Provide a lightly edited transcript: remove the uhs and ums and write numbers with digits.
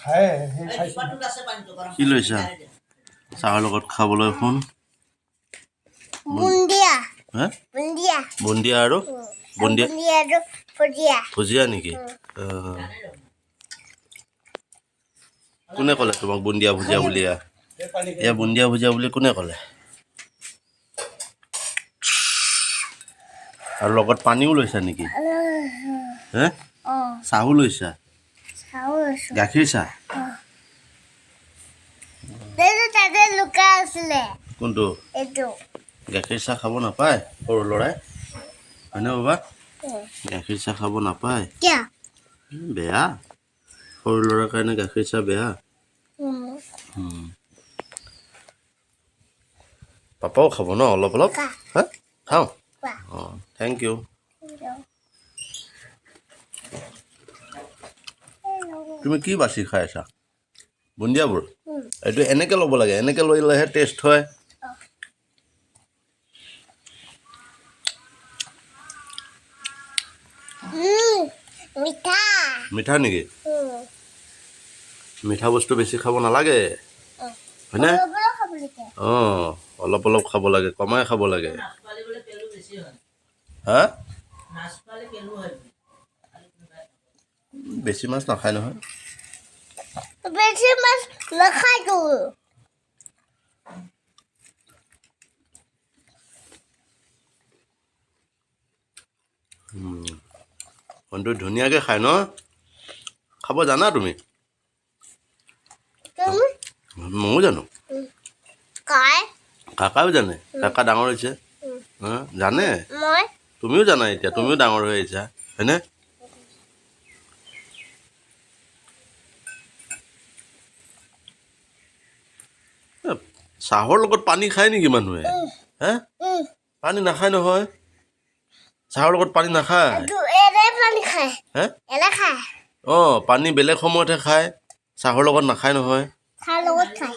খায় সেই খাইছে। কি লৈছা চাহৰ লগত খাবলৈ সোণ? বুন্দিয়া। হে? বুন্দিয়া। বুন্দিয়া আৰু বুন্দিয়া। বুন্দিয়া আৰু ভুজিয়া। ভুজিয়া নেকি? অঁ। কোনে ক'লে তোমাক বুন্দিয়া ভুজিয়া বুলি? এই পানী। এয়া বুন্দিয়া ভুজিয়া বুলি কোনে ক'লে? আৰু লগত পানীও লৈছা নেকি? হে? অঁ। চাহো লৈছা? চাওঁ আছো। গাখীৰ চাহ? এইটো তাতে লুকাই আছিলে। কোনটো? এইটো। গাখীৰ চাহ খাব নাপায় সৰু ল'ৰাই, হয়নে বাবা? উম। গাখীৰ চাহ খাব নাপায়। কিয়? বেয়া, সৰু ল'ৰাৰ কাৰণে গাখীৰ চাহ বেয়া। উম। পাপাও খাব ন অলপ অলপ? খা। হা, খাওঁ। খোৱা। অঁ, thank U. তুমি কি বাছি খাই আছা বুন্দিয়াবোৰ? উম। এইটো এনেকৈ ল'ব লাগে, এনেকৈ ল'লেহে টেষ্ট হয়। উম, মিঠা। মিঠা নেকি? উম। মিঠা বস্তু বেছি খাব নালাগে। হয়নে? অলপ অলপ খাব লাগে। অঁ, অলপ অলপ খাব লাগে, কমাই খাব লাগে। হা, বেছি মাছ নাখায় নহয়। বেছি মাছ নাখায়তো। সোণটো ধুনীয়াকৈ খায় ন? খাব জানা তুমি? তুমি? ময়ো জানো। কাই? কাকাও জানে, কাকা ডাঙৰ হৈছে। হা, জানে। মই। তুমিও জানা, এতিয়া তুমিও ডাঙৰ হৈ আহিছা, হয়নে? এ, চাহৰ লগত পানী খায় নেকি মানুহে, হে? উম। পানী নাখায় নহয়, চাহৰ লগত পানী নাখায়। এইটো এনে পানী খায়। হে? এনে খায়। অঁ, পানী বেলেগ সময়তহে খায়, চাহৰ লগত নাখায় নহয়। চাহ লগত খায়।